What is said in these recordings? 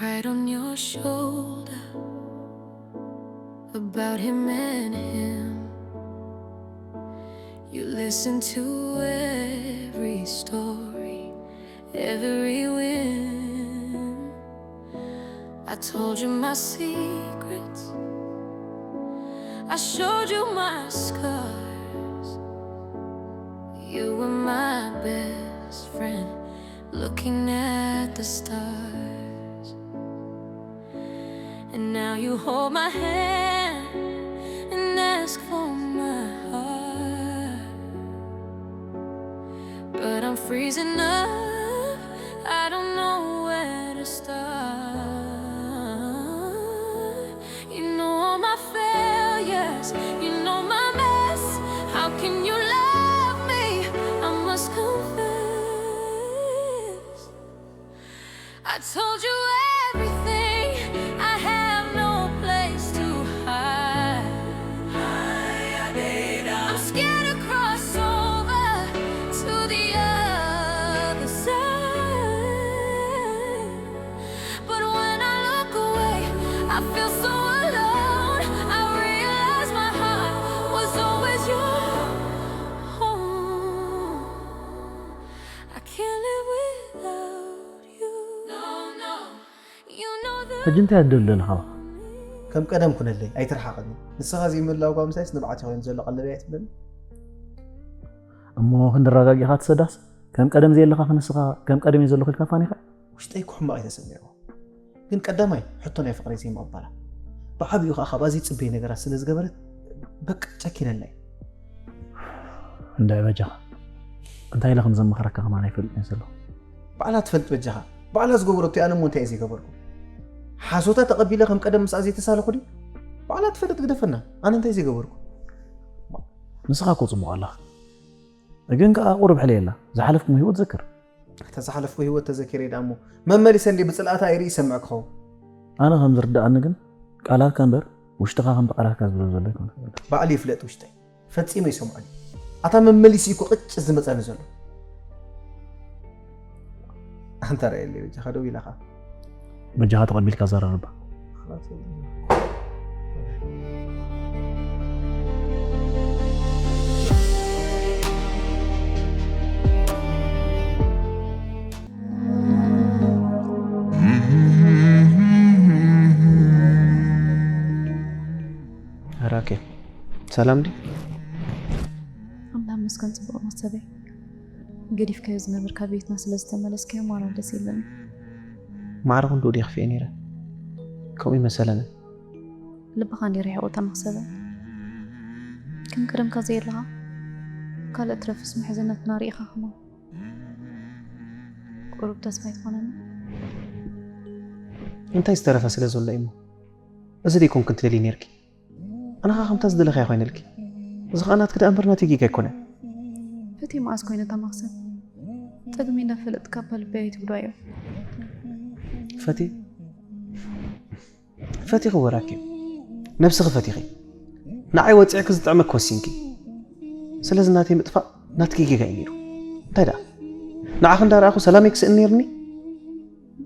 Right on your shoulder, about him and him. You listen to every story, every whim. I told you my secrets, I showed you my scars. You were my best friend, looking at the stars. And now you hold my hand and ask for my heart. But I'm freezing up, I don't know where to start. You know all my failures, you know my mess. How can you love me? I must confess, I told you everything. I have no place to hide. I'm scared to cross over to the other side. But when I look away, I feel so alone. I realize my heart was always your home. I can't live without you. No, no. You know that ሕጂ እንታይ ኣደሊ ኣለኻ? ከም ቀደም ኩነለይ፣ ኣይትርሓቐኒ። ንስኻ ዘይምህላው ጓምሳይስ ንብዓት ይኸውን ዘሎ ቀለበይ ኣይትብለኒ። እሞ ክንዲ ኣረጋጊኻ ትሰዳስ? ከም ቀደም ዘየለኻ ንስኻ ከም ቀደም እየ ዘለኹ ኢልካ ፋኒኻ? ውሽጠይ ክሕመቕ እዩ ተሰሚዕዎ። ግን ቀዳማይ ሕቶ ናይ ፍቕረይ ዘይምቕባላ፣ ብዓብኡ ከዓ ካብኣ ዘይፅበየ ነገራት ስለ ዝገበረት በቃ ጨኪነላ እዩ። እንዳይ በጃኻ እንታይ ኢለ ከም ዘማኽረካ ከማን ኣይፈልጥን ዘለኹ። ባዕላ ትፈልጥ በጃኻ። ባዕላ ዝገበረቶ ኣነ እሞ እንታይ እየ ዘይገበርኩ? ሓሶታ ተቐቢለ ከም ቀደም ምስኣ ዘይተሳለኹ ድዩ? ባዕላ ትፈልጥ ግደፈና። ኣነ እንታይ ዘይገበርኩ? ንስኻ እኮ ፅቡቕ ኣለኻ፣ ግን ከዓ ቁሩብ ሕለየላ። ዝሓለፍኩም ህይወት ዘክር። እታ ዝሓለፍኩ ህይወት ተዘኪረ ደኣ እሞ መመሊሰ እንዲ ብፅልኣታ ኣይርኢ ይሰምዕ ክኸውን። ኣነ ከም ዝርድኣኒ ግን ቃላትካ እምበር ውሽጥኻ ከምቲ ቃላትካ ዝብሎ ዘሎ ኣይኮነ። ባዕሉ ይፍለጥ ውሽጠይ ፈጺሙ ይሰምዖን እዩ። ኣታ መመሊሱ እዩ እኮ ቅጭ ዝመፀኒ ዘሎ። ኣንታ ርኣየለይ በጃኻ ደው ኢላ ኸዓ። በጃኻ ተቐቢልካ ዘራርባ። ራኬብ ሰላም ድዩ? ኣምላኽ መስገን ጽቡቕ መሰበይ ገዲፍካዮ ዝነበርካ ቤትና ስለ ዝተመለስካዮ ማራ ደስ ይብለኒ። ማዕረ ክንድኡ ድየ ክፍኤ ነይረ? ከምኡ ይመሰለኒ። ልብኻ እንዲ ርሒቑ እታ መኽሰበ ከም ቀደምካ ዘየለኻ ካልእ ትረፍስ ምሕዝነትና ርኢኻ ከማን ቁሩብ ተስፋ ኣይትኾነኒ። እንታይ ዝተረፈ ስለ ዘሎ እሞ? እዚ ደይኮንክን ትደልይ ነይርኪ? ኣነ ኸኣ ከምታ ዝደለኻዮ ኮይነልኪ። እዚ ኸኣ ናትኪ ደኣ እምበር ናተይ ጌጋ ኣይኮነን። ፈትየ መዓስ ኮይነ እታ መኽሰብ? ጸገመይ እንዳፈለጥካ እባ ልበይ ኣይትጉዳዮ። ፈትየ ፈቲኺ ወራኪ ነብስኺ ፈቲኺ ንዓይ ወፂዕኪ ዝጥዕመኪ ወሲንኪ። ስለዚ ናተይ ምጥፋእ ናትኪ ጌጋ እዩ ነይሩ። እንታይ ደኣ ንዓኺ እንዳረኣኹ ሰላመይ ክስእን ነይርኒ?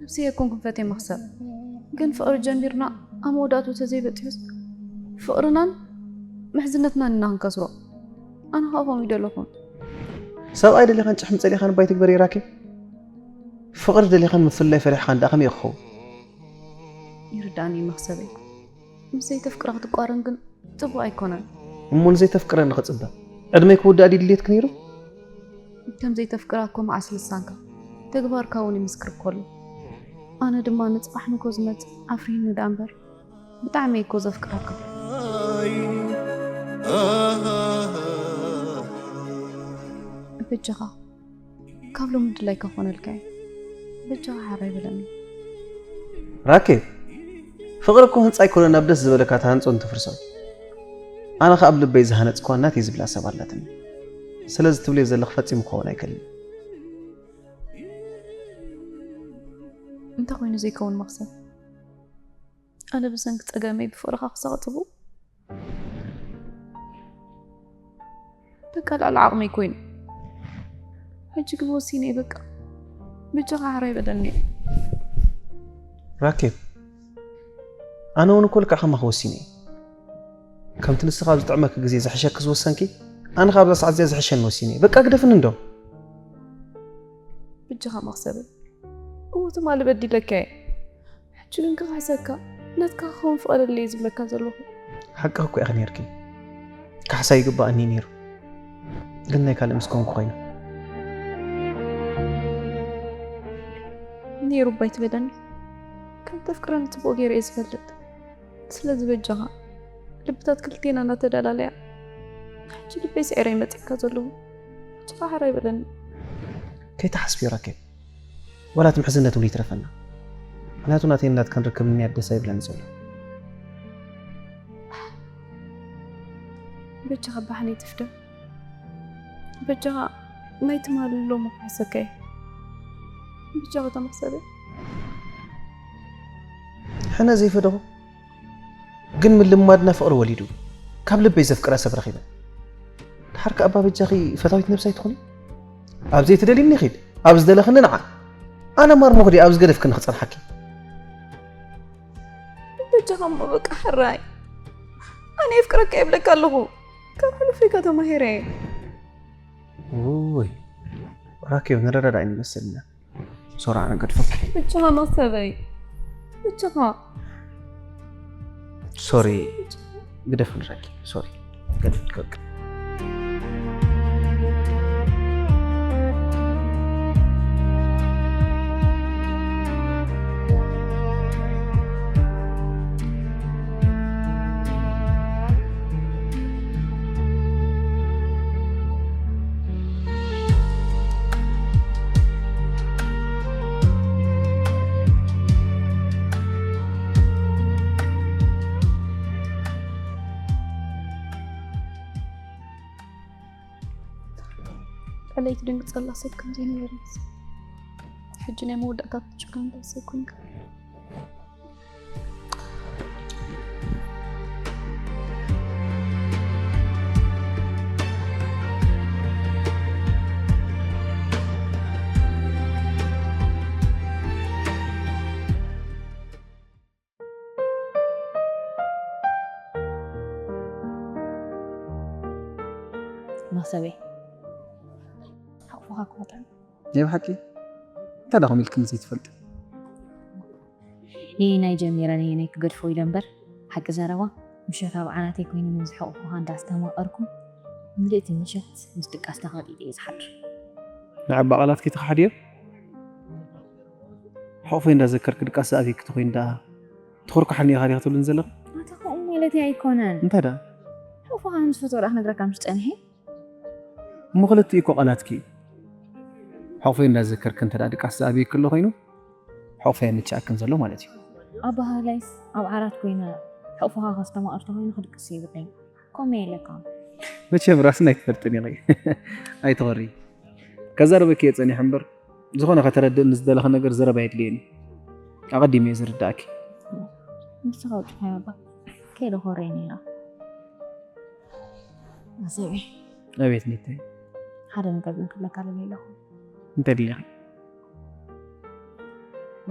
ነብሰይ ኣይኮንኩን ፈትየ መኽሰብ፣ ግን ፍቕሪ ጀሚርና ኣብ መወዳእትኡ ተዘይበፂሑስ ፍቕርናን ምሕዝነትናን ኢና ክንከስሮ። ኣነ ከዓ ከምኡ ይደለኹን። ሰብኣይ ደሊኻን ጭሕሚ ፀሊኻን እባ ኣይትግበሪ ራኪብ። ፍቕሪ ደሊኻን ምፍልላይ ፈሪሕኻን ደኣ ከመይ ክኸውን? ይርዳእኒ እዩ መኽሰበይ። ምስ ዘይተፍቅራ ክትቋረን ግን ጽቡቕ ኣይኮነን። እሞ ንዘይተፍቅረኒ ክጽበ ዕድመይ ክውዳእ ድዩ ድሌትኪ ነይሩ? ከም ዘይተፍቅራ እኮ መዓስ ልሳንካ ተግባርካ እውን ይምስክር እኮ ኣሎ። ኣነ ድማ ንጽባሕ ንጎ ዝመጽእ ኣፍሪህኒ ደኣ እምበር ብጣዕሚ እኮ ዘፍቅረካ። በጃኻ ካብ ሎሚ ድላይካ ክኾነልካ እየ። በጃኻ ሓራይ በለኒ። ራኬብ፣ ፍቕሪ እኮ ህንጻ ኣይኮነን ናብ ደስ ዝበለካ ትሃንጾን ትፍርሶን። ኣነ ኸኣ ኣብ ልበይ ዝሃነጽክዋ ናተይ ዝብላ ሰብ ኣላትኒ። ስለዚ ትብልዮ ዘለኺ ፈጺሙ ክኸውን ኣይክእልን። እንታይ ኮይኑ ዘይከውን መኽሰብ? ኣነ ብሰንኪ ጸገመይ ብፍቕርኻ ክሳቐ ጽቡቕ? በቃ ልዕሊ ዓቕመይ ኮይኑ። ሕጂ ግን ወሲነ እየ በቃ። በጃኻ ሓራይ በለኒ። ራኬብ፣ ኣነ እውን እኮ ልክዕ ከማኺ ወሲነ እየ። ከምቲ ንስኻ ኣብ ዝጥዕመኪ ግዜ ዝሕሸኪ ዝወሰንኪ፣ ኣነ ኸዓ ኣብዛ ሰዓት እዚኣ ዝሕሸኒ ወሲነ እየ። በቃ ግደፍኒ እንዶ። ብጃኻ መኽሰበይ፣ እዎ ትማሊ በዲለካ እየ። ሕጂ ግን ክኽሕሰካ፣ ናትካ ክኸውን ፍቐደለይ እየ ዝብለካ ዘለኹ። ሓቅኺ እኮ ኢኺ ነይርኪ። ካሕሳ ይግባኣኒ እዩ ነይሩ። ግን ናይ ካልእ ምስ ኮንኩ ኮይኑ። ነይሩ እባ ኣይትበለኒ። ከም ተፍቅረኒ ጽቡቕ ገይረ እየ ዝፈልጥ። ስለዚ በጃኻ፣ ልብታት ክልቴና እናተደላለያ፣ ሕጂ ልበይ ስዒረ እዩ መጺእካ ዘለኹ። በጃኻ ሓራ ኣይበለኒ። ከይትሓስብዮ ራኬብ። ዋላ እቲ ምሕዝነት እውን ይትረፈና። ምኽንያቱ ናተይን ናትክን ርክብ ምንያት ደስ ኣይብለኒ ዘሎ። በጃኻ ባሕነይ ትፍደም። በጃኻ ናይ ትማሊ ሎሚ ክሕሰካ እየ። በጃኻ ተመኽሰበ። ሕነ ዘይፈደኹ ግን ምልማድና ፍቕሪ ወሊዱ ካብ ልበይ ዘፍቅራ ሰብ ረኺበ። ድሓር ከኣ እባ በጃኺ ፈታዊት ነብሲ ኣይትኹኒ። ኣብ ዘይትደልይኒ ኺድ፣ ኣብ ዝደለኽኒ ንዓ። ኣነ ማር ሞኽዲ ኣብ ዝገደፍክኒ ክጸንሓኪ። በጃኻ እሞ በቃ ሕራይ። ኣነ የፍቅረካ ይብለካ ኣለኹ። ካብ ሕሉፈይካ ተማሂረ እየ። ውይ ራኬብ ንረዳዳእ ኢና መሰልና። ሶራ ኣነ ገድፈኪ። በጃኻ መኽሰበይ። በጃኻ። ሶሪ ግደፍኒ ራኬብ ሶሪ። ገድፈኪ በቃ። ቀለይ ትድንግጸላ ሰብ ከም ዘይነበረት ሕጂ ናይ መወዳእታ ትጭከምላ ሰብ ኮንካ። መኽሰበይ ሓቑፍኻ ክወጣ ናይ ብሓቂ እንታይ ዳኹም ኢልክን ዘይትፈልጥ ነየናይ ጀሚረ ነየናይ ክገድፎ ኢለ እምበር ሓቂ ዘረባ ምሸት ኣብ ዓናተይ ኮይኑ ንዝሕቑፉኻ እንዳስተማቐርኩ ምልእቲ ምሸት ምስ ድቃስ ተኸጢጠ እየ ዝሓድር። ንዓባ ቃላት ከይትኽሓድዮ ሕቑፈይ እንዳዘከርክ ድቃስ ዝኣበየኪ ተኾይኑ ደኣ ትኹርኩሓኒ ኢኻ ዲኻ ትብልኒ ዘለኺ? ኣታ ከምኡ ማለተይ ኣይኮነን። እንታይ ደኣ? ሕቑፍኻ ምስ ፈተወ ደኣ ክነግረካ ምሽ ጸኒሐ። እሞ ክልቲኡ እኮ ቃላትኪ እዩ። ሕቑፈይ እንዳዘከርክ እንተ ደኣ ድቃስ ዝኣበየኪ ኣሎ ኮይኑ ሕቑፈይ ምችኣክን ዘሎ ማለት እዩ። ኣበሃህላይስ ኣብ ዓራት ኮይነ ሕቑፍኻ ከስተማቕር ተኾይኑ ክድቅስ የብለይን። ከምኡ ኢለካ። መቸም ራስን ኣይትፈልጥን ኢኺ ኣይትኾሪ። ከዛርበኪ እየ ጸኒሐ እምበር ዝኾነ ከተረድእኒ ዝደለኺ ነገር ዘረባ የድልየኒ። ኣቐዲመ እየ ዝርድኣኪ። ንስኻ ውጭ ሃይባ ከይደ ኮረይ ነይራ። ኣሰበይ ኣቤት ኒተይ። ሓደ ነገር ግን ክብለካ ደልየ ኣለኹ። እንታይ ድለኺ?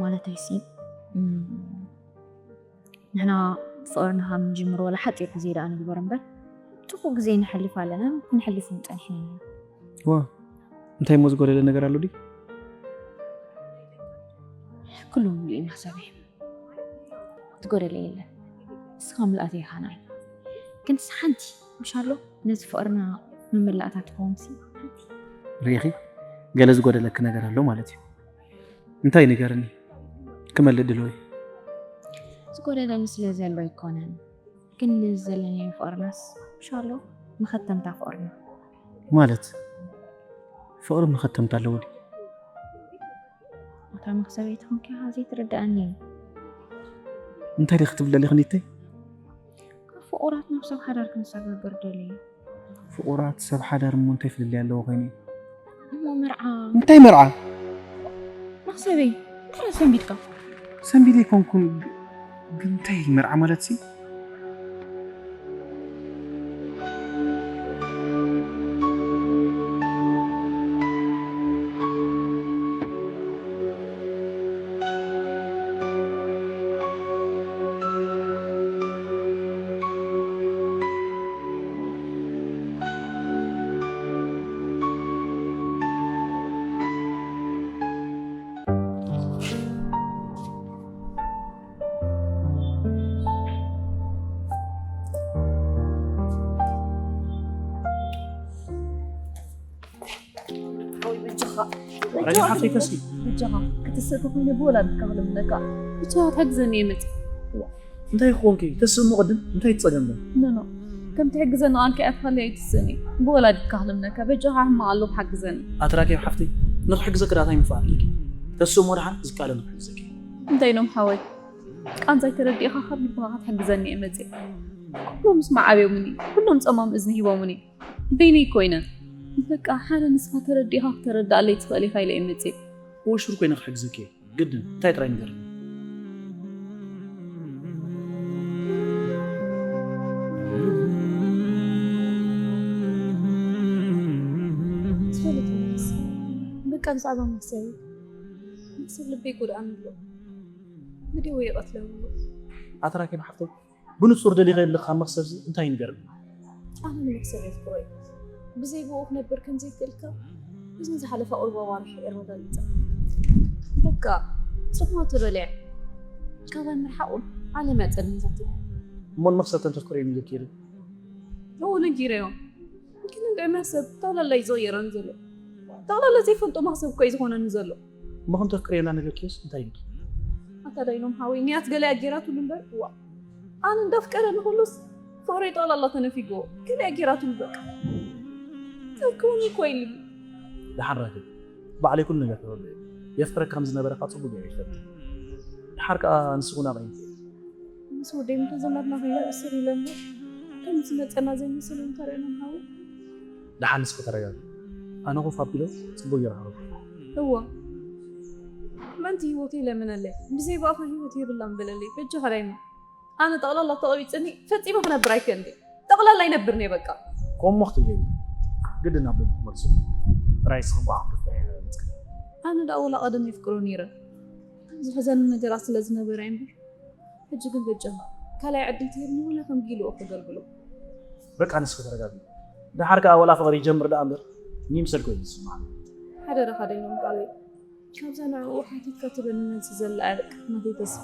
ማለተይሲ ንሕና ፍቕርና ካብ ንጅምር ዋላ ሓፂር ግዜ ደኣ ንግበር እምበር ፅቡቕ ግዜ ነሕልፍ ኣለና፣ ክንሕልፍ እውን ፀኒሕና ኢና። ዋ እንታይ እሞ ዝጎደለ ነገር ኣሎ ድዩ? ኩሉ ሙሉእ እዩ መሕሰበይ፣ ዝጎደለ የለን። ንስኻ ምልኣት ኢኻ ናይ ግን ሓንቲ ምሽ ኣሎ ነዚ ፍቕርና መመላእታ ትኸውን ሲ ሓንቲ ርኢኺ ገለ ዝጎደለኪ ነገር ኣሎ ማለት እዩ። እንታይ ንገርኒ ክመልእ ድልዎ እየ። ዝጎደለኒ ስለ ዘሎ ኣይኮነን፣ ግን ነዚ ዘለናዮ ፍቕርናስ ምሽ ኣሎ መኸተምታ ፍቕርና። ማለት ፍቕሪ መኸተምታ ኣለዎ ድዩ? ኣታ መኽሰበይ ተኾንካ ዘይትርድኣኒ። እንታይ ዲኺ ክትብል ደሊኺ ኒተይ? ካብ ፍቑራት ናብ ሰብ ሓዳር ክንሰጋገር ደልየ። ፍቑራት ሰብ ሓዳር እሞ እንታይ ፍልልይ ኣለዎ ኮይኑ? እሞ መርዓ። እንታይ መርዓ? መኽሰበይ እንታይ ሰንቢድካ? ሰንቢደ ኣይኮንኩን ግን እንታይ መርዓ ማለት ሲ? በጃኻ። ራዲዮ ሓፍተይ ተስኪ። በጃኻ ክትስእቲ ኮይነ ብወላዲትካ ክልምነካ። ብቻ ትሕግዘኒ እየ መጽእ። እንታይ ክኾንኪ? ተስእሞ ቅድም እንታይ ትጸገም? ኖ፣ ኖ። ከም ትሕግዘኒ ቃል ከኣትኻለይ ኣይትስእኒ። ብወላዲትካ ክልምነካ። በጃኻ ሕማቕ ኣለኹ ሓግዘኒ። ኣትራኪብ ሓፍተይ፣ ንኽሕግዘኪ ዳኣ እንታይ ምፍቓድ ኣለኪ? ተስእሞ ደሓን ዝከኣለ ንኽሕግዘኪ። እንታይ ኢሎም ሓወይ? ቃንዛይ ተረዲእኻ ካብ ልብኻ ክትሕግዘኒ እየ መጽእ። ኩሎም ምስማዕ ኣብዮምኒ። ኩሎም ጸማም እዝኒ ሂቦምኒ። በይነይ ኮይነ። በቃ ሓደ ንስኻ ተረዲእኻ ክተረድኣለይ ትኽእል ኢኻ ኢለ እየ መጽእ። እወ ሽር ኮይነ ክሕግዘኪ እየ። ግድን እንታይ ጥራይ ንገርኒ። ትፈልጥ መለስ። በቃ ብዛዕባ መክሰብ። መክሰብ ልበይ ጎድኣኒ ኣሎ። ብደወ ይቐትለኒ ኣሎ። ኣትራኪብ ሓፍተይ፣ ብንጹር ደሊኸ ኣለኻ መኽሰብዚ እንታይ ይንገርኒ? ኣነ ንመኽሰብ የፍቅሮ እዩ። ብዘይ ብኡ ክነብር ከም ዘይክእል ካብ እዝኒ ዝሓለፈ ቁሩብ ኣዋርሕ የረጋግጸ። በቃ፣ ጽቕማቱ በሊዐ። ካባይ ምርሓቑ ዓለም እያ ጸልሚታትኒ። እሞ ንመኽሰብ ተንተፍቅሮ እዩ ኢልኪ? እዎ ነጊረዮ። ግን እንደ መኽሰብ ጠቕላላ እዩ ዝቕየረኒ ዘሎ። ጠቕላላ ዘይፈልጦ መኽሰብ እኮ እዩ ዝኾነኒ ዘሎ። እሞ ከም ተፍቅርዮ እናነገርክዮስ እንታይ ኢልኪ? ኣታ ዳይኖም ሓወይ፣ ንያት ገለ ኣጌራትሉ እምበር፣ ዋ። ኣነ እንዳፍቀረኒ ከሎስ ፍቕረይ ጠቕላላ ተነፊግዎ። ገለ ኣጌራትሉ በቃ። ተክውኒ እኮ ኢሉኒ። ደሓን ራኪብ። ባዕለይ ኩሉ ነገር ተረድኦ። የፍቅረካ ከም ዝነበረ ከኣ ጽቡቕ ገይረ ይፈልጥ። ደሓር ከኣ ንሱ እውን ኣቕይምኪ። ምስ ወደይ ምቶ ዘመድና ከይነ እስር ኢለሞ። ከም ዝመጸና ዘይመስል እንተርእዮም ሓወይ። ደሓን ንስኺ ተረጋግኢ። ኣነ ኮፍ ኣቢሎ ጽቡቕ ገይረ ክረኽቦ። እወ። ምእንቲ ህይወተይ ለምነለይ። ብዘይ ብኣኻ ህይወት የብላን በለለይ። በጃኻ ዳይማ። ኣነ ጠቕላላ ተቐቢጽኒ ፈጺመ ክነብር ኣይክእልን እየ። ጠቕላላ ኣይነብርን እየ በቃ። ከምኡ ክትብሊ የብልኪ። ግድን ኣብ ልቢ ክመልሶ። ጥራይ ንስኺ ብኣኻ ክትፍርሒ እየ ዝመጽእ። ኣነ ደኣ ወላ ቀደም የፍቅሮ ነይረ። ዝሕዘኒ ነገራት ስለ ዝነበረ እየ እምበር። ሕጂ ግን በጃኻ ካልኣይ ዕድል ትህብኒ ወላ ከም ጊልኡ ከገልግሎ። በቃ ንስኺ ተረጋግኢ። ደሓር ከኣ ወላ ፍቕሪ ይጀምር ደኣ እምበር ንይምሰል ኮይኑ ዝስምዓኒ። ሓደራኻ ደይኖም ቃለይ። ካብዛ ንዕኡ ሓቲትካ ትበኒ መልሲ ዘላ እያ በቃ ናተይ ተስፋ።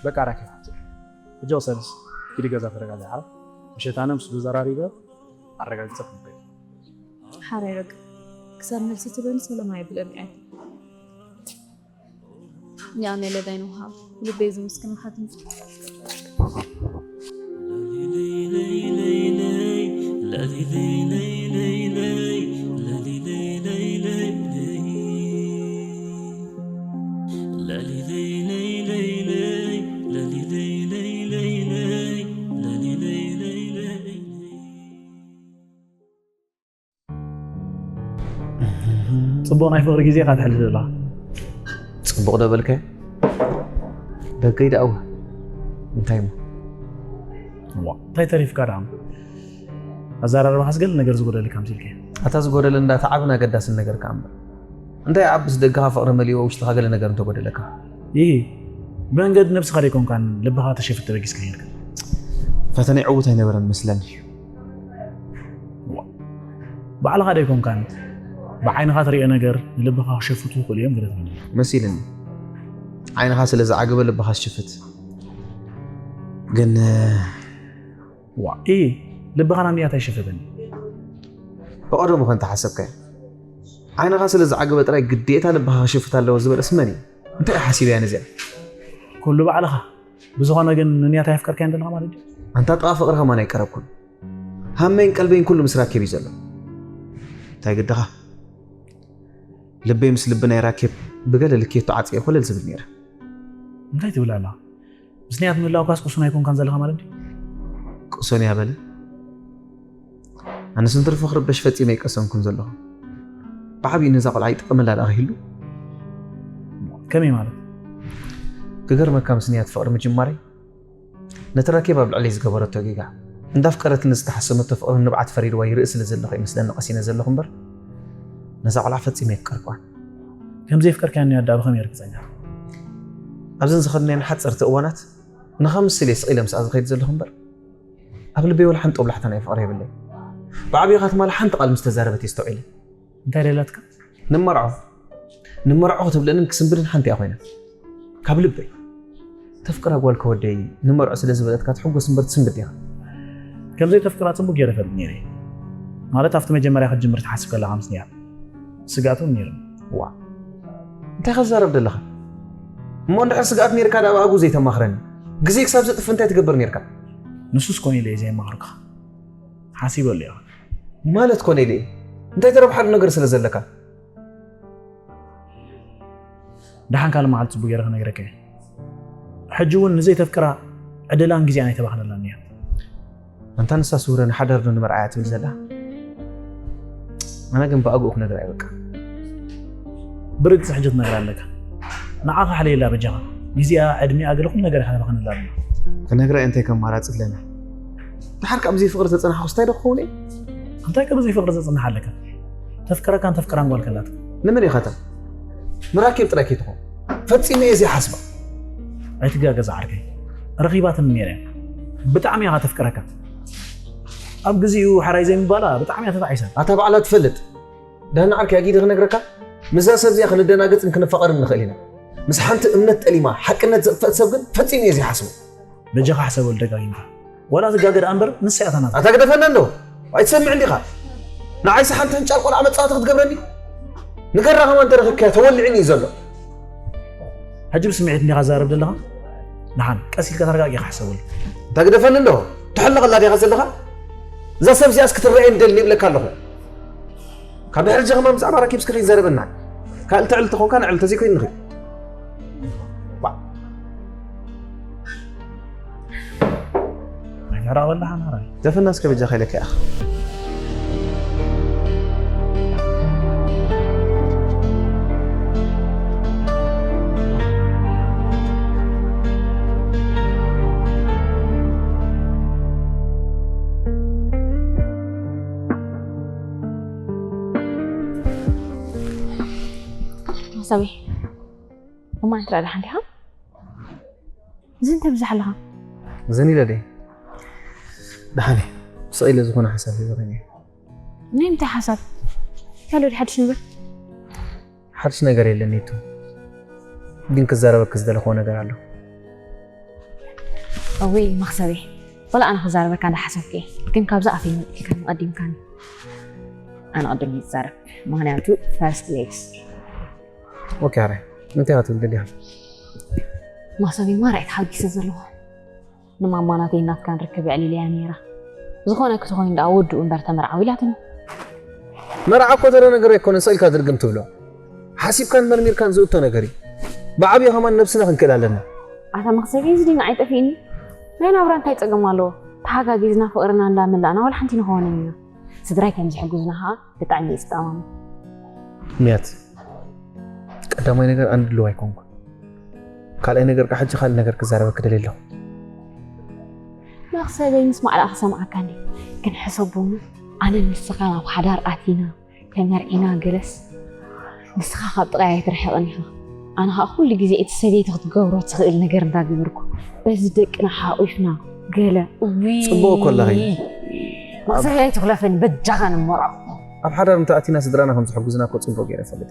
በቃ ራኪብ ሓፍተይ። ሕጂ ቅሰንስ ኪዲ ገዛ ተረጋግዒ ሓራይ። ምሸት ኣነ ምስኡ ተዘራሪበ ኣረጋጊጸ ክነግረኪ። ሓራይ በቃ ክሳብ መልሲ ትበኒ ሰላም ኣይብለን እየ። ያኔ ለዳይ ነው ሀብ ልቤ ዝምስክን ሀብ ጽቡቕ ናይ ፍቕሪ ግዜ ኢኻ ተሕልፍ ዘለኻ። ጽቡቕ ዶ በልካዮ? ደገይ ደኣ እወ። እንታይ እሞ? እዋ፣ እንታይ ተሪፍካ ደኣ? ኣዘራርባኻስ ገለ ነገር ዝጎደለካ ኣምሲልካዮ። ኣታ ዝጎደለ እንዳተዓብን ኣገዳስን ነገር ከኣ እምበር። እንታይ ይዓብስ ደገኻ ፍቕሪ መሊእዎ ውሽጥኻ ገለ ነገር እንተጎደለካ? ኢሂ፣ ብመንገዲ ነብስኻ ደይኮንካን ልብኻ ተሸፊት ተበጊስካ ነይርካ። ፈተነይ ዕዉት ኣይነበረን መስለኒ። ባዕልኻ ዶ ኣይኮንካን ብዓይንኻ ትሪኦ ነገር ንልብኻ ክሸፍቱ ይኽእሉ እዮም ገለ ትብለኒ። መሲልኒ ዓይንኻ ስለ ዝዓገበ ልብኻ ዝሽፍት ግን ዋ ኢሂ ልብኻ ናብ ንያት ኣይሸፈተን። ብቐደሙ ከ እንተሓሰብካዮ ዓይንኻ ስለ ዝዓገበ ጥራይ ግዴታ ልብኻ ክሽፍት ኣለዎ ዝበለስ መን እዩ? እንታይ እዩ ሓሲበያ ነዚኣ? ኩሉ ባዕልኻ ብዝኾነ ግን ንንያት ኣየፍቀርካያን ዘለኻ ማለት ድዩ? ኣንታ ጥቓ ፍቕሪ ከማን ኣይቀረብኩን። ሃመይን ቀልበይን ኩሉ ምስ ራኬብ እዩ ዘሎ። እንታይ ግድኻ? ልበይ ምስ ልቢ ናይ ራኬብ ብገለ ልኬቱ ዓጽየ ኮለል ዝብል ነይረ። እንታይ ትብል ኣለኻ? ምስ ንያት ምህላውካስ ቅሱን ኣይኮንካን ዘለኻ ማለት ድዩ? ቅሱን እያ በለ። ኣነስ እንትርፎ ክርበሽ ፈጺመ ኣይቀሰንኩን ዘለኹ። ብዓብዩ ነዛ ቆልዓ ይጥቀመላ ደኣ ክህሉ። ከመይ ማለት? ክገርመካ ምስ ንያት ፍቕሪ ምጅማረይ ነቲ ራኬብ ኣብ ልዕለይ ዝገበረቶ ጌጋ እንዳፍቀረትኒ ዝተሓሰመቶ ፍቕሪ ንብዓት ፈሪድዋ ይርኢ ስለ ዘለኹ ይመስለኒ ቀሲነ ዘለኹ እምበር ነዛ ቆልዓ ፈጺመ የፍቀርክዋን። ከም ዘየፍቀርካያ ንያት ደኣ ብኸመይ ርግጸኛ? ኣብዘን ዝኸድናየን ሓጸርቲ እዋናት ንኸምስል እየ ስቕ ኢለ ምስኣ ዝኸይድ ዘለኹ እምበር ኣብ ልበይ ወላ ሓንቲ ጦብላሕታ ናይ ፍቕሪ የብለይ። ብዓብዩ ከኣ ትማሊ ሓንቲ ቃል ምስ ተዛረበት እየ ኣስተውዒለ። እንታይ ደላትካ? ንመርዖ ንመርዖ ክትብለንን ክስንብድን ሓንቲ እያ ኮይና። ካብ ልበይ። ተፍቅራ ጓል ከወደይ ንመርዖ ስለ ዝበለትካ ትሕጎስ እምበር ትስንብድ ዲኻ? ከም ዘይተፍቅራ ጽቡቕ ገይረ እፈልጥ ነይረ እየ። ማለት ኣብቲ መጀመርያ ክትጅምር ትሓስብ ከለኻ ምስ ንያት። ስግኣት እውን ነይሩኒ። ዋ፣ እንታይ ከዛረብ ደለኻ? እሞ እንድሕር ስግኣት ነይርካ ደኣ ብኣግኡ ዘይተማኽረኒ? ግዜ ክሳብ ዘጥፍ እንታይ ትገብር ነይርካ? ንሱስ ኮነ ኢለ እየ ዘየማኽርካ። ሓሲበሉ እየ። ማለት ኮነ ኢለ እየ? እንታይ ተረብሓሉ ነገር ስለ ዘለካ? ደሓን ካልእ መዓልቲ ጽቡቕ ገይረ ክነግረካ እየ። ሕጂ እውን ንዘይተፍቅራ ዕድላን ግዜኣን ኣይተባኽነላን እያ። ኣንታ ንሳ ስውረ ንሓዳር ዶ ንመርዓ እያ ትብል ዘላ? ኣነ ግን ብኣግኡ ክነግራ እየ በቃ። ብርግጽ ሕጂ ትነግራ ኣለካ። ንዓኻ ሓልየላ በጃኻ። ግዜኣ፣ ዕድሚኣ፣ ገለ ኩሉ ነገር ኢኻ ተባኽነላ ኣለኻ። ክነግራ እየ እንታይ ከማራጺ ኣለና? ድሓር ካብ ብዘይ ፍቕሪ ተጸናሕኹስ እንታይ ዶ ክኸውን እየ? እንታይ ካብ ብዘይ ፍቕሪ ተጸንሓ ኣለካ? ተፍቅረካን ተፍቅራን ጓል ከላትካ። ንመን ኢኻ እታ? ንራኬብ ጥራይ ከይትኾን። ፈጺመ እየ ዘይሓስባ። ኣይትጋገ ዝዓርከይ፣ ረኺባትኒ ነይረ እያ። ብጣዕሚ እያ ተፍቅረካ። ኣብ ግዚኡ ሕራይ ዘይምባላ ብጣዕሚ እያ ተጣዒሳ። ኣታ ባዕላ ትፈልጥ። ዳና ዓርከይ ኣጊደ ክነግረካ፣ ምስዛ ሰብ እዚኣ ክንደናገጽን ክንፋቐርን ንኽእል ኢና። ምስ ሓንቲ እምነት ጠሊማ ሓቅነት ዘጥፈእት ሰብ ግን ፈጺመ እየ ዘይሓስቦ። በጃኻ ሕሰበሉ ደጋጊምካ። ዋላ ትጋገ ደኣ እምበር ንሳ እያ እታ ናትካ። ኣታ ግደፈና እንዶ ኣይትሰምዕን ዲኻ? ንዓይሲ ሓንቲ ሕንጫል ቆልዓ መጻወቲ ክትገብረኒ? ንገራ ከማን ተረኺብካያ ተወሊዕኒ እዩ ዘሎ። ሕጂ ብስምዒት እንዲኻ ትዛረብ ዘለኻ? ደሓን ቀስ ኢልካ ተረጋጊኻ ሕሰበሉ። ኣታ ግደፈኒ እንዶ ትሕለቐላ ዲኻ ዘለኻ? እዛ ሰብ እዚኣስ ክትረኣየኒ ደሊ ይብለካ ኣለኹ። ካብ ድሕሪ ጀኸማ ብዛዕባ ራኪብ እስኪ ከይዘረበና ካልእ ተዕል ተኾንካ ንዕል ተዘይኮይኑ ንኺድ ኣይተራበላሓ ናራይ ደፈና እስከ በጃ ከይለካ ኢኻ ሰበይ እማ እንተ ደኣ ደሓን ዲኻ? ዝን ተብዝሕ ኣለኻ? ዝን ኢለ ድየ? ደሓን እየ። ስቕ ኢለ ዝኾነ ሓሳብ ሒዘ ኾይነ እየ። ናይ ምንታይ ሓሳብ? ካልእ ሓድሽ ነገር? ሓድሽ ነገር የለን ኒቱ። ግን ክዛረበኪ ዝደለኽዎ ነገር ኣሎ። እውይ መኽሰበይ፣ ወላ ኣነ ክዛረበካ እንዳሓሰብኩ እየ። ግን ካብዛ ኣፈይ መፂእካኒ ቀዲምካኒ። ኣነ ቅድም እየ ዝዛረብ፣ ምኽንያቱ ፈርስት ሌዲስ። ኦኬ፣ ኣረ እንታይ ኢኻ ትብል ደሊኻ? መኽሰበይ ማራ እየ ተሓጒሰ ዘለኹ። ንማማ ናተይ ናትካን ርክብ ኣዕሊለያ ነይራ። ዝኾነ ክትኾይን ደኣ ወድኡ እምበር ተመርዓዊ ኢላትኒ። መርዓ እኮ ተረ ነገር ኣይኮነን፣ ስቕ ኢልካ ድርግም ትብሎ። ሓሲብካን መርሚርካን ዝእቶ ነገር እዩ። ብዓብዩ ከማን ነብስና ክንክእል ኣለና። ኣታ መኽሰብ እዚ ድዩ ንዓይ ጠፊእኒ? ናይ ናብራ እንታይ ጸገም ኣለዎ? ተሓጋጊዝና ፍቕርና እንዳመላእና ዋላ ሓንቲ ንኸውን ኢና። ስድራይ ከም ዝሕግዙና ኸኣ ብጣዕሚ እየ ዝጠማመን። ምያት ቀዳማይ ነገር ኣነ ድልው ኣይኮንኩን። ካልኣይ ነገር ከዓ ሕጂ ካልእ ነገር ክዛረበኪ ደልየ ኣለኹ። መኽሰበይ ምስ ማዕላ ክሰምዓካ እንዴ? ግን ሕሰቦም ኣነ ንስኻ ናብ ሓዳር ኣቲና ተመርዒና ገለስ ንስኻ ካብ ጥቓይ ኣይትርሕቕን ኢኻ። ኣነ ኸዓ ኩሉ ግዜ እቲ ሰበይቲ ክትገብሮ ትኽእል ነገር እንዳገበርኩ በዚ ደቅና ሓቑፍና ገለ እውይ ጽቡቕ እኮ ኣለኺ። መኽሰበይ ኣይትኹለፈኒ በጃኻ ንመርዖ። ኣብ ሓዳር እንተኣቲና ስድራና ከም ዝሕጉዝና እኮ ጽቡቕ ገይረ እፈልጥ።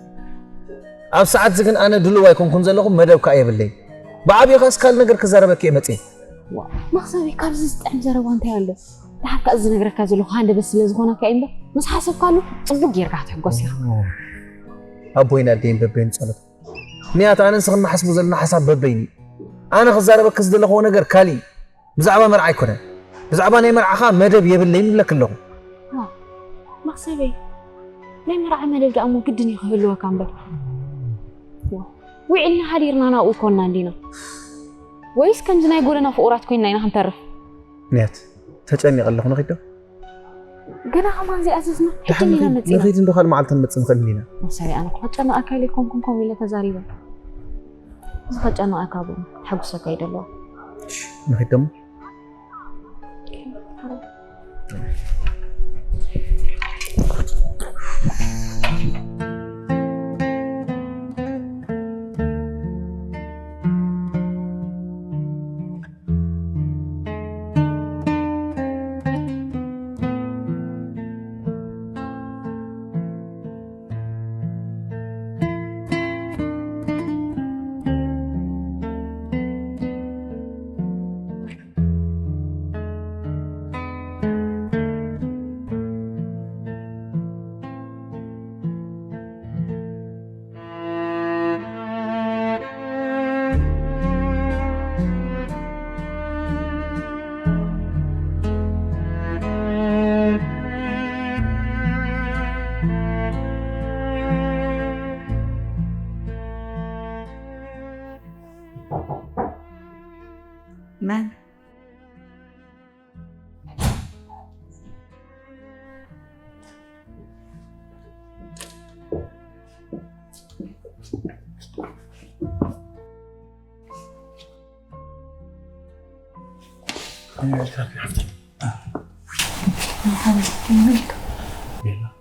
ኣብ ሰዓት እዚ ግን ኣነ ድሉው ኣይኮንኩን ዘለኹ፣ መደብ ከኣ የብለይ። ብዓብዩ ከስ ካልእ ነገር ክዛረበኪ እየ መጽየ። መኽሰበይ ካብዚ ዝጥዕም ዘረባ እንታይ ኣሎ? ደሓር ከኣ እዚ ዝነግረካ ዘለኹ ሃንደበት ስለ ዝኾነካ እዩ እምበር ምስ ሓሰብካሉ ጽቡቕ ጌርካ ክትሕጎስ ኢኻ። ኣቦይን ኣደይን በበይኑ ጸሎት ንያት ኣነ ንስኽን ንሓስቡ ዘለና ሓሳብ በበይኑ እዩ። ኣነ ክዛረበኪ ዝደለኽዎ ነገር ካሊእ እዩ። ብዛዕባ መርዓ ኣይኮነን። ብዛዕባ ናይ መርዓኻ መደብ የብለይን ይብለኪ ኣለኹ። መኽሰበይ ናይ መርዓ መደብ ደኣ እሞ ግድን እዩ ክህልወካ እምበር። ውዒልና ሓዲርና ናብኡ ኣይኮንና እንዲና። ወይስ ከምዚ ናይ ጎደና ፍቑራት ኮይንና ኢና ክንተርፍ? ንያት ተጨኒቐ ኣለኹ ንኺድ ዶ? ገና ከማን ዘይኣዘዝና ሕጂ ኢና መፂና። ንኺድ እንዶ ካልእ መዓልቲ ንመፅእ ንኽእል ኢና። መኽሰበይ ኣነ እኮ ከጨንቐካ ኢለ ኣይኮንኩን ከምኡ ኢለ ተዛሪበ። እዚ ከጨንቐካ ብኡ ተሓጉሰካ ይደለዋ። ንኺድ ደሞ መን?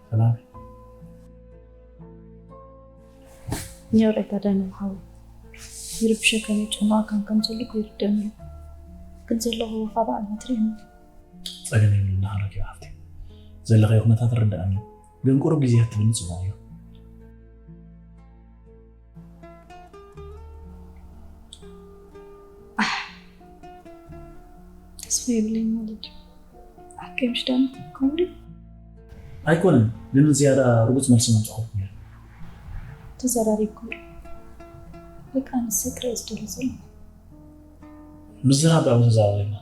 ሰላም። ኒዮር ኣይታደን ሓወይ፣ ይርብሸካን ይጨንቐካን ከም ዘሎ ይርደኒ። ግን ዘለኹ ካብ ዓቕሚ ትርእኒ። ጸገም የብሉን፣ ንሓረኪ ሓፍቲ። ዘለኻዮ ኩነታት ይርዳእኒ፣ ግን ቁሩብ ግዜ ክትብኒ ጽቡቕ እዩ። ኣሕ፣ ተስፋ የብለይን ማለት እዩ። ሓቀይ ምሽ ዳኒ? ከምኡ ድዩ? ኣይኮነን፣ ግን ዝያዳ ርጉጽ መልሲ መምጻኹ ነይሩ። ተዘራሪብኩም ዶ? ደቂ ኣንስትዮ ክርኢ ዝደሊ ዘሎ። ምዝራብ ብኣው ተዛረብና።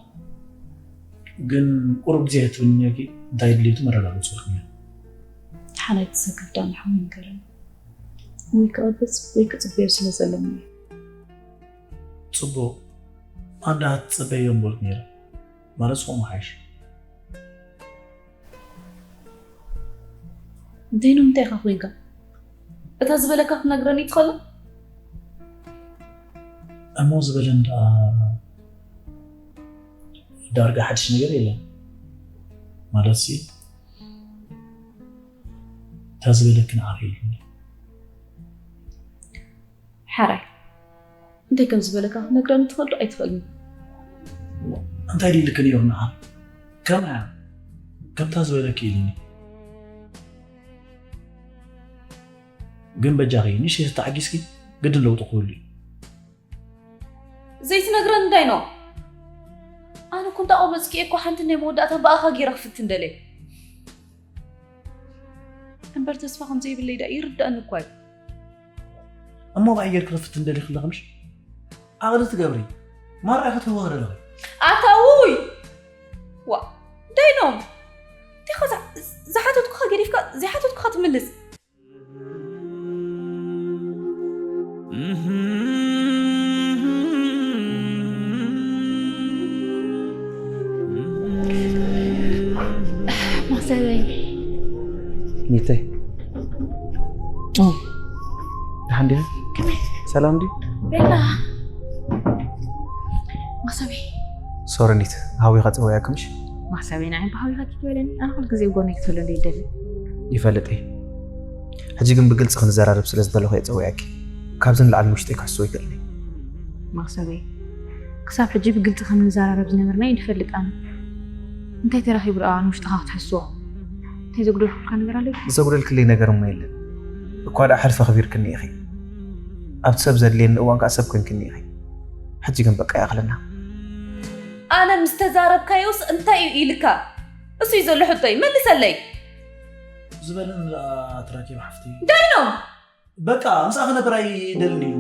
ግን ቁሩብ ግዜ ክትብኒ ነይርኪ፣ እንታይ ድልየቱ መረጋገጽ ወርክኛ። ሓናይ ትሰከፍ ዳኒ ሓወይ ንገረኒ። ወይ ክቐብጽ ወይ ክጽበዮ ስለ ዘለኒ እዩ። ጽቡቕ። ኣንዳ ትጸበዮ እምበልኩ ነይረ። ማለት ዝኾኑ ሓይሽ። እንተይ ነው እንታይ ኢኻ ኮይንካ? እታ ዝበለካ ክትነግረኒ ትኽእል? እሞ ዝበለን ደኣ ዳርጋ ሓድሽ ነገር የለን። ማለት ሲ፣ እታ ዝበለክን ዓኺ ኢሉኒ። ሓራይ፣ እንታይ ከም ዝበለካ ክትነግረኒ ትኽእል ዶ ኣይትኽእልን? እንታይ ድዩ ኢልክን እዩ ንዓ? ከምኣ ከምታ ዝበለኪ ኢሉኒ። ግን በጃኺ ንእሽተይ ተተዓጊስኪ ግድን ለውጢ ክህሉ እዩ። ዘይትነግረኒ እንታይ ነው? ኣነ እኮ እንዳ ቆበጽኪ እኮ ሓንቲ ናይ መወዳእታ ብኣኻ ገይረ ክፍትን ደልየ። እምበር ተስፋ ከም ዘይብለይ ደኣ ይርዳእኒ እኳ እዩ። እሞ ብኣይ ጌርኪ ክፍትን ደሊኺ ኣለኺ ምሽ? ዓቕሊ ትገብሪ፣ ማራ ኢኺ ትህወኺ ዘለኺ። ኣታ ውይ! ዋ፣ ደይኖም! እንታይ ኢኻ ዝሓ-፣ ዝሓተትኩኻ ገዲፍካ፣ ዘይሓተትኩኻ ትምልስ? መኽሰበይ። ኒተይ። ኦ። ደሓን ዲኻ? ከመይ? ሰላም ድዩ? ቤላ። መኽሰበይ። ሶሪ ኒት፣ ሃዊኻ ጸውያኪ ምሽ? መኽሰበይ ንዓይ ብሃዊኻ ኪትበለኒ፣ ኣነ ኩሉ ግዜ ጎነይ ክትህሉ እንደ ይደሊ። ይፈልጥ እየ። ሕጂ ግን ብግልጺ ክንዘራረብ ስለ ዝደለኹ እየ ጸዊዐኪ። ካብዚ ንላዕሊ ንውሽጠይ ክሕስዎ ኣይክእልን እየ። መኽሰበይ፣ ክሳብ ሕጂ ብግልጺ ከም ንዘራረብ ዝነበርና እዩ ዝፈልጥ ኣነ። እንታይ ተረኺቡ ደኣ ንውሽጥኻ ክትሕስዎ? እንታይ ዘጉደልኩልካ ነገር ኣሎ? ዘጉደልክለይ ነገር እሞ የለን። እኳ ደኣ ሕልፊ ኣኽቢርክኒ ኢኺ። ኣብቲ ሰብ ዘድልየኒ እዋን ከኣ ሰብ ኮይንክኒ ኢኺ። ሕጂ ግን በቃ ይኣኽለና። ኣነ ምስ ተዛረብካዮስ እንታይ እዩ ኢልካ? እሱ እዩ ዘሎ ሕቶይ፣ መልሰለይ። ዝበለን ደኣ ትራኪብ ሓፍቲ። ዳይኖም! በቃ፣ ምስኣ ክነብር ኣይደልን እዩ።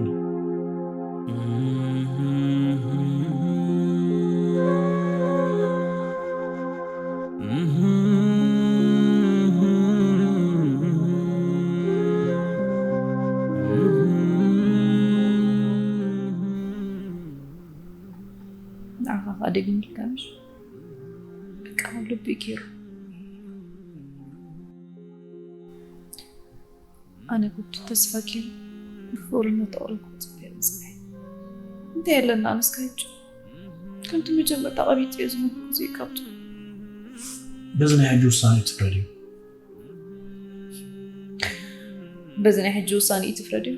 ንዓኻ ኸኣ ደጊም ኢልካ ምሽ? በቃ ልቡ እዩ ገይሩ። ኣነ ኩቱ ተስፋ ገይሩ ብፍቕርነት ኣቕረብኩ ክጽበዮ ምጽባይ። እንታይ ኣለና ኣነስ ካይቹ? ከምቲ መጀመርታ ቀቢጸዮ ዝነበርኩ ዘይቀብጾ። በዚ ናይ ሕጂ ውሳነ እዩ ትፍረድዮ። በዚ ናይ ሕጂ ውሳነ እዩ ትፍረድዮ።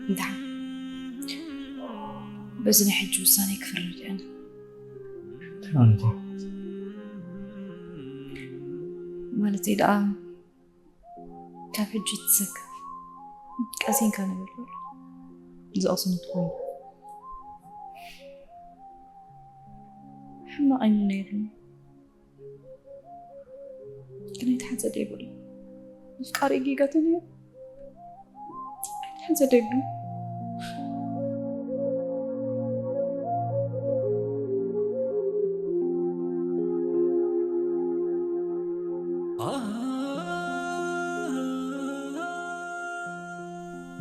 እንታ በዚ ናይ ሕጂ ውሳነ ክፍረድ እየ ኣነ። እንታይ ማለት እዩ? ማለተይ ደኣ ካብ ሕጂ ትሰከፍ ቀሲንካ ነገር ዘሎ ዝቐስኑ ትኾኑ ሕማቕ ኣይምነየሉን። ግን ኣይትሓዘ ደይብሉ። ምፍቃር እዩ ጌጋ ተነይሩ። ኣይትሓዘ ደይብሉ።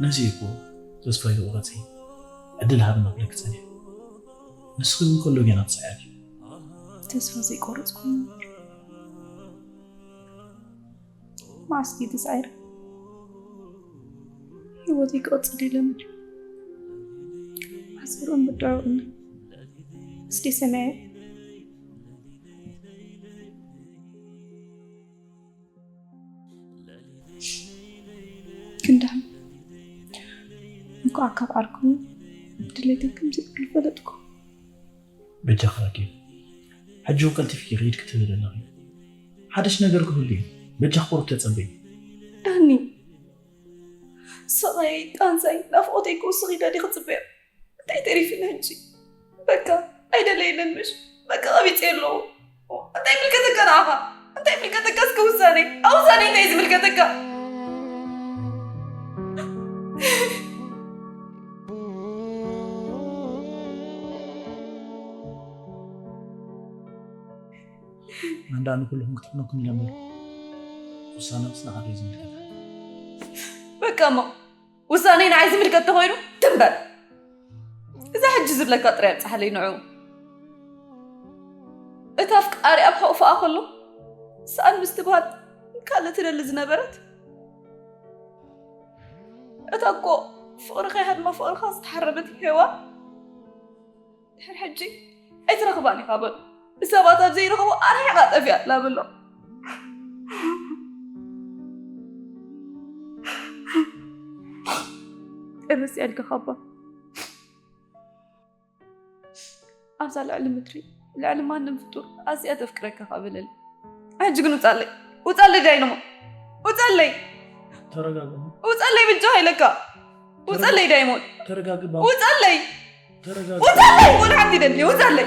ነዚ እኮ ተስፋ ይወቐጽ። ዕድል ሃብና ክብለኪ ጸኒሐ። ንስኺ እውን ከሎ ጌና ትስዕሪ። ተስፋ ዘይቆረጽኩ እምበር። መዓስ ድዩ ተሳዒረ? ህይወተይ ክቕጽል ኢለ እምበር። ኣስብሮን ብድዑቕን እስቲ ሰማየ። ክንዳም እንኳዕ ካብ ዓርኩ ድሌተይ ከም ዘይብሉ ፈለጥኩ። በጃኺ ራኬብ፣ ሕጂ እውን ቀልጢፍኪ ክይድ ክትብሊ ኣለኺ። ሓደሽ ነገር ክህሉ እዩ። በጃኺ ቁሩብ ተጸበዪ። ዳኒ፣ ስቓየይ፣ ቃንዛይ፣ ናፍቖተይ ክውስኽ ኢለ ድየ ክጽበዮ? እንታይ ተሪፉኒ ሕጂ? በቃ ኣይደለየንን ምሽ? በቃ ቀቢጸዮ ኣለኹ። እንታይ ይምልከተካ ንዓኻ? እንታይ ይምልከተካ እስከ ውሳነይ? ኣብ ውሳነይ እንታይ እዩ ዝምልከተካ? ኣንዳ ንኩልኹም ክትሕመኩም ኢለ እምበር፣ ውሳነ ምስ ንዓኺ እዩ ዝምልከት። በቃ እሞ ውሳነይ ንዓይ ዝምልከት ተኾይኑ ትም በል። እዛ ሕጂ ዝብለካ ጥራይ ኣብጽሓለይ ንዑ። እታ ኣፍቃሪ ኣብ ሕቑፋኣ ከሎ ሰኣን ምስትብሃል ካልእ ትደሊ ዝነበረት፣ እታ እኮ ፍቕሪ ከይሃድማ ፍቕርኻ ዝተሓረመት ሄዋን ድሕሪ ሕጂ ኣይትረኽባን ኢኻ በሎ። ንሰባት ኣብ ዘይረኽቦ ኣርሒቓ ጠፊኣ ኣላ በሎ። ርስ ያልከ ካባ ኣብዛ ልዕሊ ምድሪ ልዕሊ ማንም ፍጡር ኣዝያ ተፍቅረካ ካ በለል። ሕጂ ግን ውፃለይ፣ ውፃለይ ዳይነሞ፣ ውፃለይ፣ ተረጋጋ። ውፃለይ ብጃ ኢለካ፣ ውፃለይ ዳይሞን፣ ተረጋጋ። ውፃለይ፣ ተረጋጋ። ውፃለይ፣ ወላ ሓንቲ ደሊ ውፃለይ።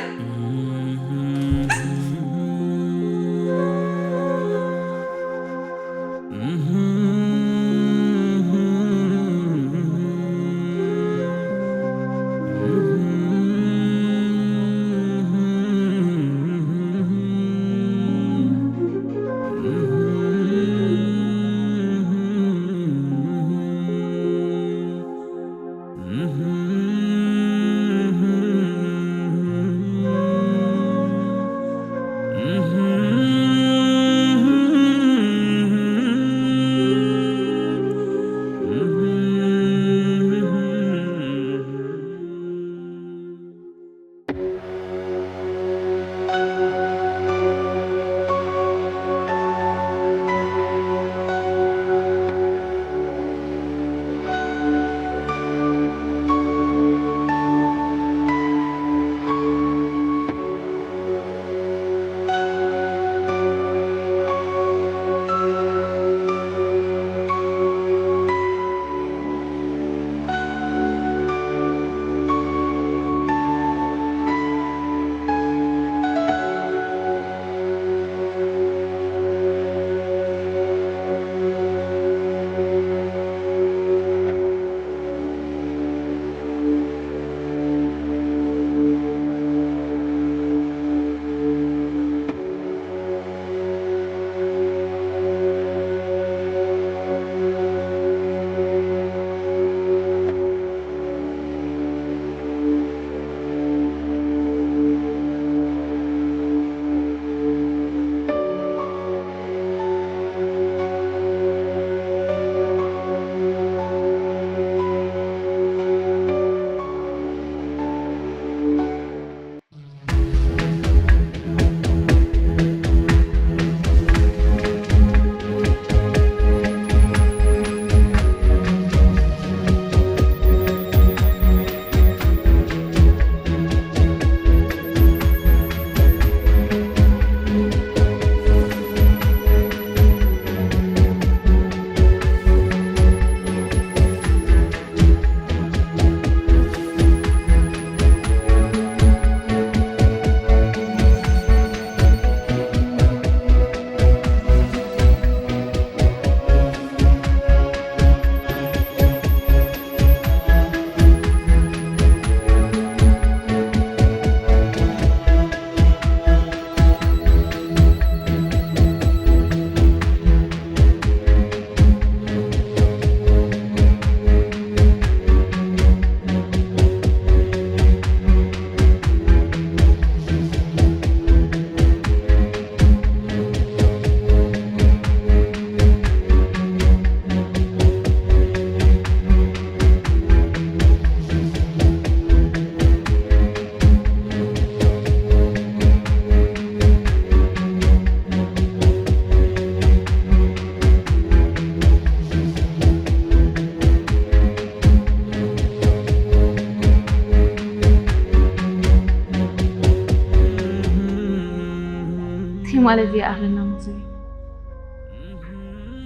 ስለዚ ይኣኽለና መኽሰብ።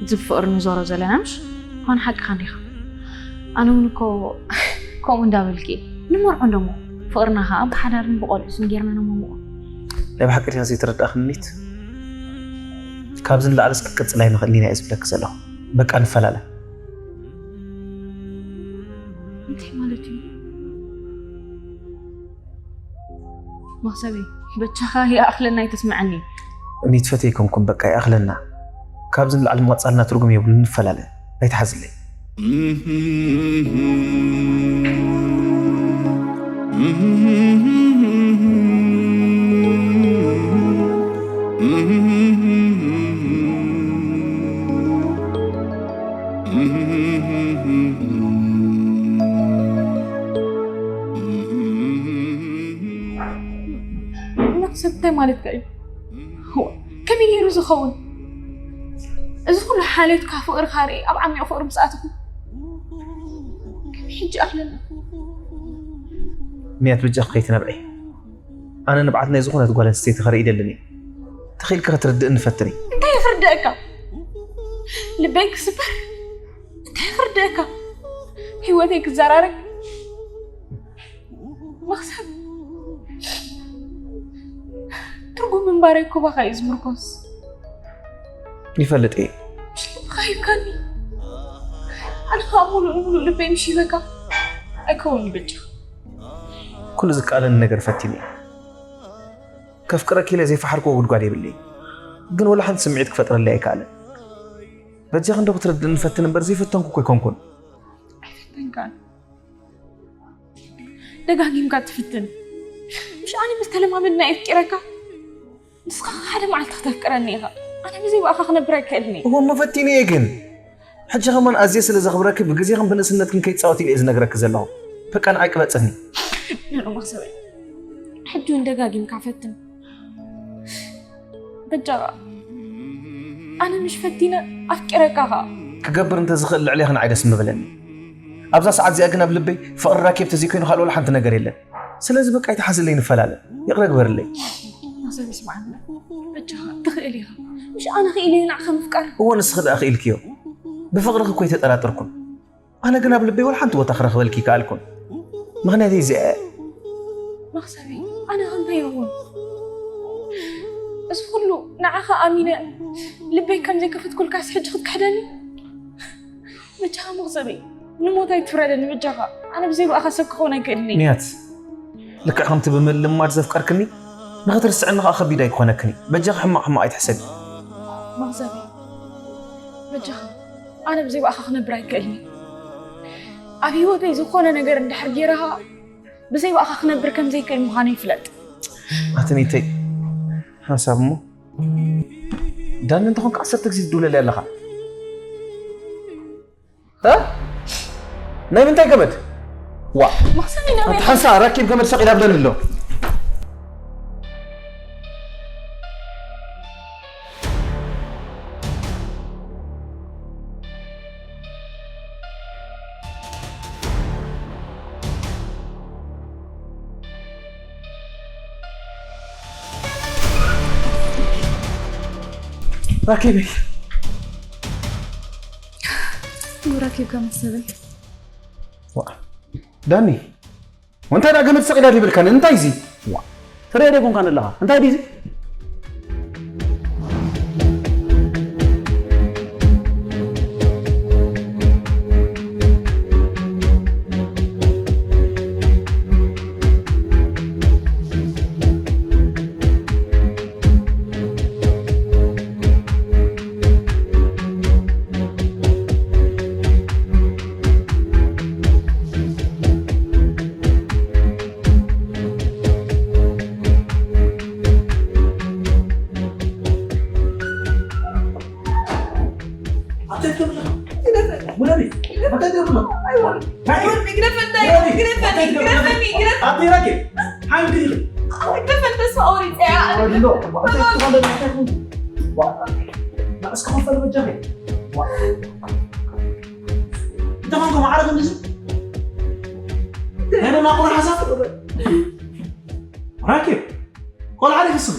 እዚ ብፍቕሪ ንዞሮ ዘለና ምሽ? ኳን ሓቅኻ እንዲኻ። ኣነ እውን እኮ ከምኡ እንዳበልኪ ንመርዖ እንደሞ ፍቕርና ኸዓ ብሓዳርን ብቆልዑስን ጌርና ነመምኦ። ናይ ብሓቂ ዲኻ ዘይተረዳእኽኒ ኒት? ካብዚ ንላዕሊ እስኪ ክቅጽል ኣይንኽእልን ኢና እየ ዝብለኪ ዘለኹ። በቃ ንፈላለ። እንታይ ማለት እዩ? መኽሰበይ፣ በጃኻ ይኣኽለና ኣይተስምዐኒ። እኔ ትፈትየ ኣይኮንኩን፣ በቃ ይኣኽለና። ካብዚ ንላዕሊ ምቕጻልና ትርጉም የብሉን፣ ንፈላለ። ኣይትሓዝለይ። መኽሰብ እንታይ ማለትካ እዩ? ከመይ ነይሩ ዝኸውን? እዚ ኩሉ ሓልዮትካ ፍቕርካ ርኢ ኣብ ዓሚቕ ፍቕሪ ምስ ኣተኹ ከመይ ሕጂ ኣኽለና? ንያት በጃኺ ከይትነብዒ። ኣነ ንብዓት ናይ ዝኾነት ጓል ኣንስተይቲ ከርኢ ይደልን እየ። ተኺእልኪ ክትርድእኒ ፈትኒ። እንታይ ክርደእካ? ልበይ ክስበር? እንታይ ክርደእካ? ህይወተይ ክዘራረግ? መኽሰብ ትርጉም ምንባረይ እኮ ባኻ እዩ ዝምርኮስ። ይፈልጥ እየ። ምሽ ልብኻ ሂብካኒ። ኣነ ኸዓ ሙሉእ ንሙሉእ ልበይ ምሽ ሂበካ ኣይከውን በጃ። ኩሉ ዝከኣለኒ ነገር ፈቲነ እየ። ከፍቅረኪ ኢለ ዘይፈሓርክዎ ጉድጓድ የብለይ። ግን ወላ ሓንቲ ስምዒት ክፈጥረለይ ኣይከኣለን። በጃኺ እንዶ ክትርድእኒ ፈትን እምበር ዘይፈተንኩ እኮ ኣይኮንኩን። ኣይፈተንካን። ደጋጊምካ ትፍትን። ምሽ ኣነ ምስ ተለማመድና የፍቂረካ። ንስኻ ሓደ መዓልቲ ክተፍቅረኒ ኢኻ። ኣነ ብዘይ ብኣኻ ክነብር ኣይክእልን እየ። እወ እሞ ፈቲነ እየ ግን። ሕጂ ከማን ኣዝየ ስለ ዘኽብረኪ ብግዜኽን ብንእስነትክን ከይጻወት ኢለ እየ ዝነግረኪ ዘለኹ። በቃ ንዓይ ቅበጽኒ። ኖኖ መኽሰበይ። ሕጂ እውን ደጋጊምካ ፈትን። በጃኻ። ኣነ ምሽ ፈቲነ ኣፍቂረካ ኸኣ። ክገብር እንተዝኽእል ልዕሌኺ ንዓይ ደስ ምበለኒ። ኣብዛ ሰዓት እዚኣ ግን ኣብ ልበይ ፍቕሪ ራኬብ ተዘይኮይኑ ካልእ ወላ ሓንቲ ነገር የለን። ስለዚ በቃ ኣይትሓዝለይ ንፈላለ። ይቕረ ግበርለይ። መኽሰብ ይስምዓኒ። በጃኻ ትኽእል ኢኻ። ምሽ ኣነ ክኢለ እየ ንዓኻ ምፍቃር። እወ ንስኺ ደኣ ክኢልክዮ። ብፍቕርኺ እኮ ኣይተጠራጠርኩን። ኣነ ግን ኣብ ልበይ ወላ ሓንቲ ቦታ ክረኽበልኪ ይከኣልኩን። ምኽንያተይ እዚኣ እያ። መኽሰበይ፣ ኣነ ከ እንታይ ይኸውን? እዚ ኩሉ ንዓኻ ኣሚነ ልበይ ከም ዘይከፈትኩልካስ ሕጂ ክትክሕደኒ? በጃኻ መኽሰበይ፣ ንሞት ኣይትፍረደኒ በጃኻ። ኣነ ብዘይ ብኣኻ ሰብ ክኸውን ኣይክእልን እየ። ንያት፣ ልክዕ ከምቲ ብምልማድ ዘፍቀርክኒ፣ ንኽትርስዕኒ ኸኣ ከቢድ ኣይክኾነክን እዩ። በጃኺ ሕማቕ ሕማቕ ኣይትሕሰቢ። መኽሰበይ፣ በጃኻ፣ ኣነ ብዘይ ብኣኻ ክነብር ኣይክእልን እየ። ኣብ ህይወተይ ዝኾነ ነገር እንድሕር ገይረ ኸኣ፣ ብዘይ ብኣኻ ክነብር ከም ዘይክእል ምዃነይ ፍለጥ። ኣቲ ኒተይ፣ ሓንሳብ እሞ፣ ዳኒ እንተኾንካ ዓሰርተ ግዜ ትድውለለይ ኣለኻ። እ? ናይ ምንታይ ገመድ? ዋ። መኽሰብ ኢና ኣንቲ ሓንሳ ራኪብ ገመድ ሰቕ ኢላ ብለኒ ኣሎ። ራኪብ። ራኪብ ከመሰበይ። ዋ። ዳኒ። ወንታይ ደኣ ገመድ ሰቒላ ድይብልካን? እንታይ እዚ? ዋ። ትሪኦ ዶ ኣይኮንካን ኣለኻ? እንታይ ድዩ እዚ? ራኪብ ቆልዓ ዲኺ ስኺ?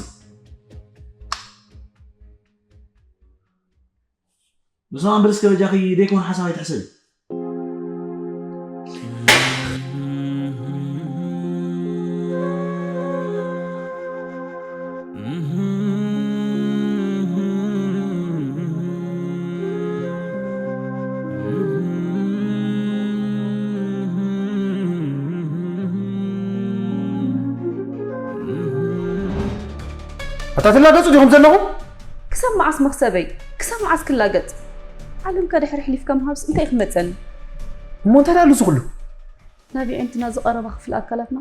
ምስማዕ እምበር እስከ በጃኺ ደይኮን ሓሳብ ኣይትሕሰቢ። ኣታ ትላገጹ ዲኹም ዘለኹም? ክሳብ መዓስ መኽሰበይ? ክሳብ መዓስ ክላገጽ? ዓለም ከድሕር ኣሕሊፍካ ምሃብስ እንታይ ክመጸኒ? እሞ እንታይ ደኣ ኣሎ እዚ ኩሉ? ናብ ኣዒንትና ዝቐረባ ክፍሊ ኣካላትና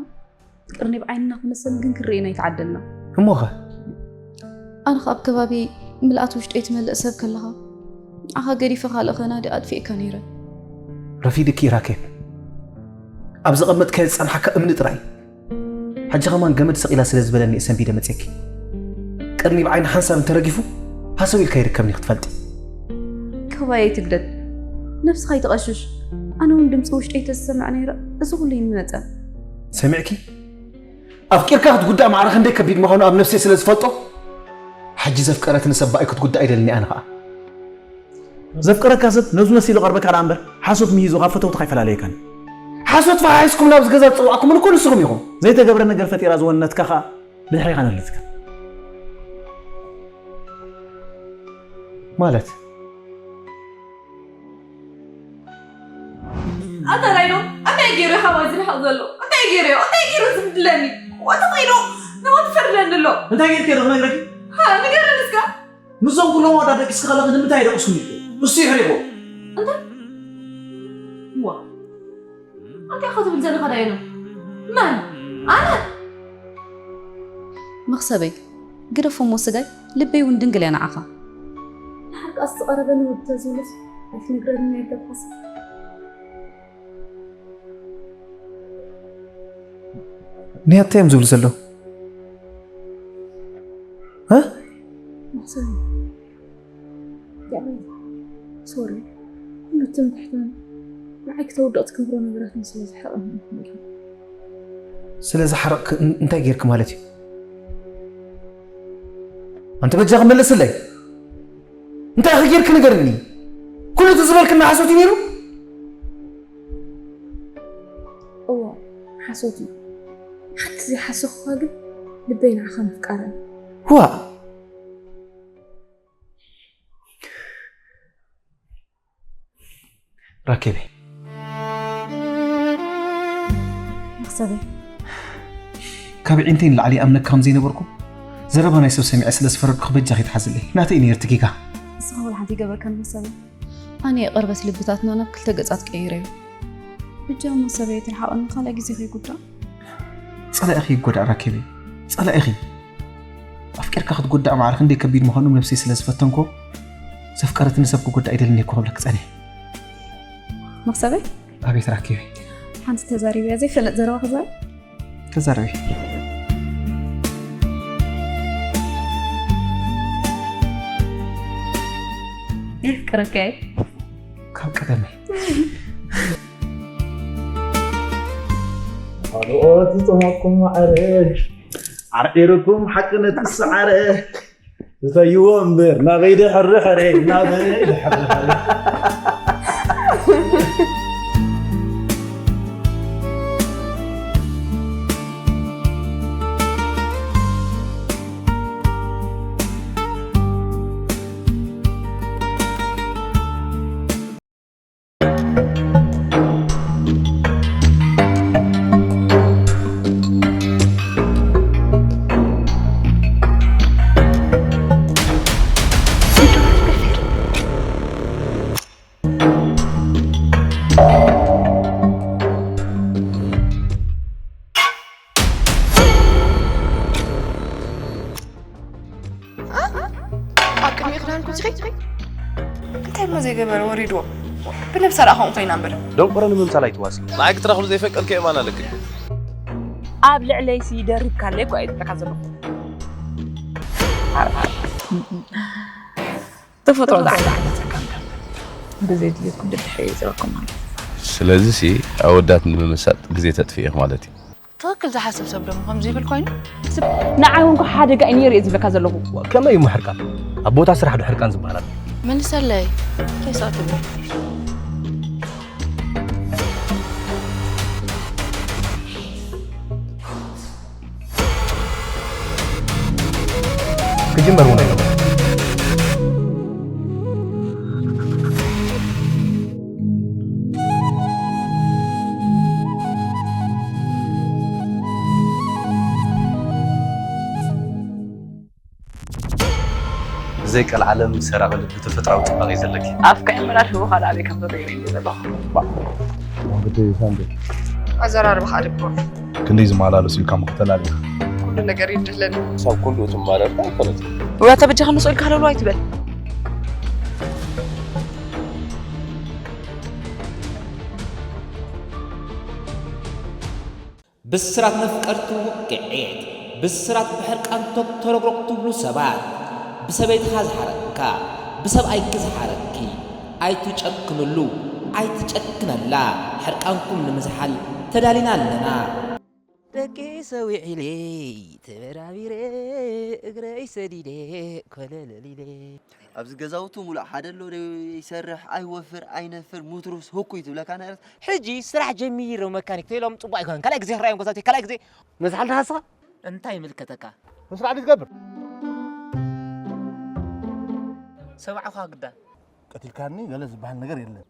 ቅርኒብ ዓይንና ክመሰል ግን ክርእየና ኣይተዓደልና። እሞኸ? ኣነ ኸኣ ኣብ ከባቢ ምልኣት ውሽጠይ ትመልእ ሰብ ከለኻ ንዓኻ ገዲፈ ካልእ ኸናዲ ኣጥፊእካ ነይረ። ረፊድኪ ራኬብ። ኣብ ዘቐመጥካዮ ዝጸንሓካ እምኒ ጥራይ። ሕጂ ኸማን ገመድ ሰቒላ ስለ ዝበለኒ እየ ሰንቢደ መጺእኪ። ቅርኒብ ዓይኒ ሓንሳብ እንተረጊፉ ሃሰው ኢልካ ይርከብኒ ክትፈልጢ። ካባይ ኣይትግደድ። ነብስኻ ኣይትቐሽሽ። ኣነ እውን ድምፂ ውሽጠይ ተዝሰምዕ ነይረ እዚ ኩሉ ይመጸ። ሰሚዕኪ? ኣፍቂርካ ክትጉዳእ ማዕረ ክንደይ ከቢድ ምዃኑ ኣብ ነፍሰይ ስለ ዝፈልጦ፣ ሕጂ ዘፍቀረትኒ ሰብ ብኣይ ክትጉዳእ ኣይደልን ኣነ ኸኣ። ዘፍቀረካ ሰብ ነብሱ መሲሉ ቀርበካ ደኣ እምበር፣ ሓሶት ምሂዙ ካብ ፈተውትኻ ኣይፈላለየካን። ሓሶት ፈሓሒስኩም ናብዚ ገዛ ዝጸውዓኩምን እኮ ንስኹም ኢኹም። ዘይተገብረ ነገር ፈጢራ ዝወነነትካ ኸኣ ብድሕሬኻ ነልትካ። ማለት? ኣታ ራይዶ፣ እንታይ ገይሩ እዩ ካባይ ዝርሕቕ ዘሎ? እንታይ ገይሩ እዩ? እንታይ ገይሩ ዝብድለኒ? ወዲ ራይዶ፣ ንወዲ ፈርደኒ ኣሎ። እንታይ ጌርኪ ዶ ክነግረኪ? ሃ፣ ንገረኒ እስከ። ምስዞም ኩሎም ኣወዳት ደቂስኪ ከለኺ ንምንታይ ደቂስኩም ኢልኪ? እሱ ይሕሪቑ። እንታይ? ዋ። እንታይ ኢኻ ትብል ዘለኻ ዳየሎ? መን? ኣነ? መኽሰበይ፣ ግደፎ እሞ ስጋይ፣ ልበይ እውን ድንግል እያ ንዓኻ። ንሓቃስ ዝቐረበኒ ወዲ ተዝብልስ ኣይትነግረንን ኣይገባስ። ንያት እንታይ እዮም ዝብሉ ዘለዉ? እ? መኽሰበይ፣ ያዕቆብ፣ ሶሪ። ኩሉ ትምክሕትን ንዓይ ክተውድቕ ትገብሮ ነገራትን ስለ ዝሓቐኒ እዩ። ስለ ዝሓረቕክ እን-፣ እንታይ ጌርክ ማለት እዩ? ኣንቲ በጃኺ መልስለይ። እንታይ ኢኺ ጌርክ ንገርኒ። ኩሉ እቲ ዝበልክና ሓሶት እዩ ነይሩ? እዎ፣ ሓሶት እዩ። ሓንቲ ዘይሓሰኹኻ ግን ልበይ ንዓኻ ምፍቃራ እዩ። ዋእ! ራኬበይ። መኽሰበይ። ካብ ዒንተይ ንላዕሊ ኣምነካ ከም ዘይነበርኩ ዘረባ ናይ ሰብ ሰሚዐ ስለ ዝፈረድኩ በጃኺ ትሓዝለይ። ናተይ እዩ ነይሩ እቲ ጌጋ። ንስኻ ወላ ሓንቲ ይገበርካን መኽሰበይ። ኣነ የቐርበት ልብታትና ናብ ክልተ ገጻት ቀይረዮ። በጃ መኽሰበይ ትርሓቐኒ ካልእ ግዜ ከይጉዳእ። ጸላኢኺ ይጎዳእ ራኬበይ። ጸላኢኺ። ኣፍቂርካ ክትጉዳእ ማዕረ ክንደይ ከቢድ ምዃኑ ነብሰይ ስለ ዝፈተንኮ፣ ዘፍቀረትኒ ሰብ ክጉዳእ ኣይደልን እየ እኮ ክብለኪ ጸኒሐ። መኽሰበይ? ኣቤት ራኬበይ። ሓንቲ ተዛሪበያ ዘይፈልጥ ዘረባ ክዛረብ? ተዛረቢ። የፍቅረካ እየ። ካብ ቀደመይ። ካልኦት ዝጠመኩም ማዕረ ዓርዒርኩም ሓቂ ነቲ ሰዓረ። ዝተይዎ እምበር ናበይ ድሕሪ ሕረ፣ ናበይ ድሕሪ ሕረ። ኣብ ቅድሚ ክዳን ኩትኺ? እንታይ እሞ ዘይገበረ ወሪድዎ? ብነብሳ ደኣ ከምኡ ኮይና እምበር። ደንቆሮ ንምምሳል ኣይትዋሲ። ንዓይ ክትረኽቢ ዘይፈቀድኪ የማን ኣለኪ። ኣብ ልዕለይሲ ደሪብካለይ እኮ እየ ዝብለካ ዘለኹ። ተፈጥሮ ዝዓይነተካ እምበር ብዘይ ድሌትኩም ደድሕሪ ይፅረኩም ኣሎ። ስለዚሲ ኣወዳት ንምምሳጥ ግዜ ተጥፍኢ ኢኺ ማለት እዩ። ትኽክል ዝሓስብ ሰብ ደሞ ከምዚ ይብል ኮይኑ? ንዓይ እውን እኮ ሓደጋ እዩ ነይሩ እየ ዝብለካ ዘለኹ። ከመይ እዩ ሕርቃን? ኣብ ቦታ ስራሕ ዶ ሕርቃን ዝበሃል ኣሎ? መልሰለይ። እንታይ ሰኣት እሞ? ክጅመር እውን ኣይነበረን። ብዘይ ቀልዓለም ሰራቒ ልቢ ተፈጥራዊ ጽባቐ እዩ ዘለኪ። ኣፍካ ይመላል ህቦ ካልእ ኣበይ ከም ዘሎ ይርኢ ዘለኹ። ግዲ ሳንዴ። ኣዘራርባኻ ድኮር። ክንደይ ዝመላለሱ ኢልካ ምኽተል ኣለኻ። ኩሉ ነገር ይድህለኒ። ክሳብ ኩሉ ትማረርካ ኣይኮነትን። ወይ ኣታ በጃኻ ንስኡ ኢልካ ሃለውለው ኣይትበል። ብስራት መፍቀርቲ ውቅዒት፣ ብስራት ብሕርቃን ተተረግረግ ትብሉ ሰባት፣ ብሰበይትኻ ዝሓረቅካ፣ ብሰብኣይኪ ዝሓረቅኪ፣ ኣይትጨክንሉ፣ ኣይትጨክነላ፣ ሕርቃንኩም ንምዝሓል ተዳሊና ኣለና። ደቂ ሰዊዒለይ፣ ተበራቢረ፣ እግረይ ሰዲደ፣ ኮለለሊለ። ኣብዚ ገዛውቱ ሙሉእ ሓደ ኣሎ ዶ ይሰርሕ፣ ኣይወፍር፣ ኣይነፍር፣ ሙትሩስ፣ ህኩይ ትብለካ ነበረት። ሕጂ ስራሕ ጀሚረ መካኒክ ተይሎም ጽቡቕ ኣይኮነን። ካልኣይ ግዜ ክረኣዮም ገዛውቲ፣ ካልኣይ ግዜ። መዝሓል ተሃስኻ? እንታይ ይምልከተካ? መስራሕ ድዩ ትገብር? ሰብዓኻ ግዳ። ቀቲልካኒ ገለ ዝበሃል ነገር የለን።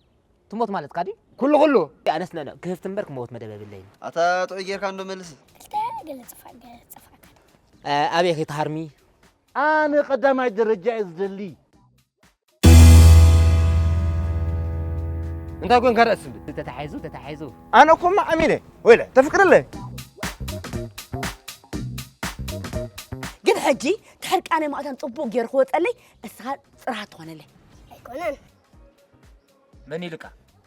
ትሞት ማለትካ ድዩ? ኩሉ ኩሉ። ኣነስ ነነ ክህፍት እምበር ክመውት መደብ የብለይን። ኣታ ጥዑይ ጌርካ እንዶ መልስ። ክልተ ገለ ጽፋ-፣ ገለ ጽፋካ። እ፣ ኣበይ ከይትሃርሚ? ኣነ ቀዳማይ ደረጃ እየ ዝደሊ። እንታይ ኮንካ ርእሲ እንዲ? ተታሒዙ፣ ተታሒዙ። ኣነ እኮ ማዕሚነ። ወይለ፣ ተፍቅርለ። ግን ሕጂ ትሕርቃነ ማእታን ጽቡቕ ገይሩ ክወጸለይ፣ እስኻ ጽርሃት ትኾነለይ። ኣይኮነን። መን ኢሉካ?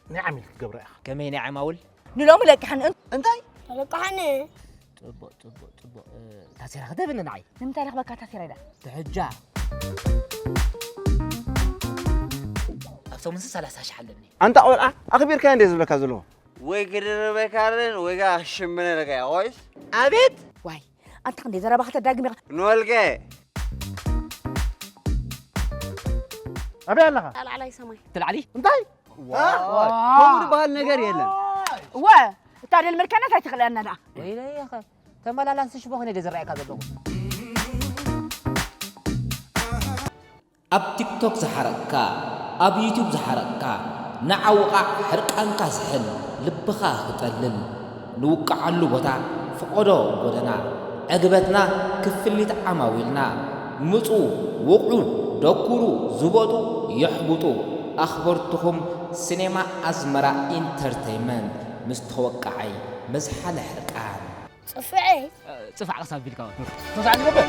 ናይ ዓሚል ክትገብራ ኢኻ። ከመይ ናይ ዓማውል? ንሎሚ ለቅሐኒ እን-፣ እንታይ? ተለቅሐኒ። ጽቡቕ፣ ጽቡቕ፣ ጽቡቕ። እ፣ ታሴራ ክትህብኒ ንዓይ? ንምንታይ ረኽበካ ታሴራ ኢላ? ትሕጃ። ኣብ ሰሙንሲ ሰላሳ ሽሕ ኣለኒ። ኣንታ ቆልዓ፣ ኣኽቢርካዮ እንደ ዝብለካ ዘለኹ። ወይ ክድርበካ ርን ወይ ጋ ሽምነ ለካ ኮይስ። ኣቤት! ዋይ፣ ኣንታ ክንደይ ዘረባ ከተዳግም ኢኻ። ንወልቀ። ኣበይ ኣለኻ? ኣብ ላዕላይ ሰማይ። ትላዕሊ? እንታይ? ዋይ፣ ከምኡ ዝበሃል ነገር የለን። እወ፣ እታ ደልመድካናስ ኣይትኽልአና ደኣ። ወይለይ፣ ያኸ፣ ተመላላሲ ሽቦ ኾነ ደይ ዝረኣየካ ዘለኹ። ኣብ ቲክቶክ ዝሓረቕካ፣ ኣብ ዩቱብ ዝሓረቕካ፣ ንዓ ውቓዕ ሕርቃንካ ዝሕል፣ ልብኻ ክጠልል፣ ንውቅዓሉ ቦታ ፍቐዶ ጎደና፣ ዕግበትና ክፍሊት ዓማዊልና፣ ምጹ፣ ውቕዑ፣ ደኩሩ፣ ዝበጡ፣ የሕቡጡ፣ ኣኽበርትኹም ሲኔማ ኣዝመራ ኢንተርተይመንት ምስ ተወቃዓይ መዝሓለ ሕርቃን። ጽፍዒ? ጽፋዕ ክሳብ ቢልካ ወት። ተሳዕ ዝገብር።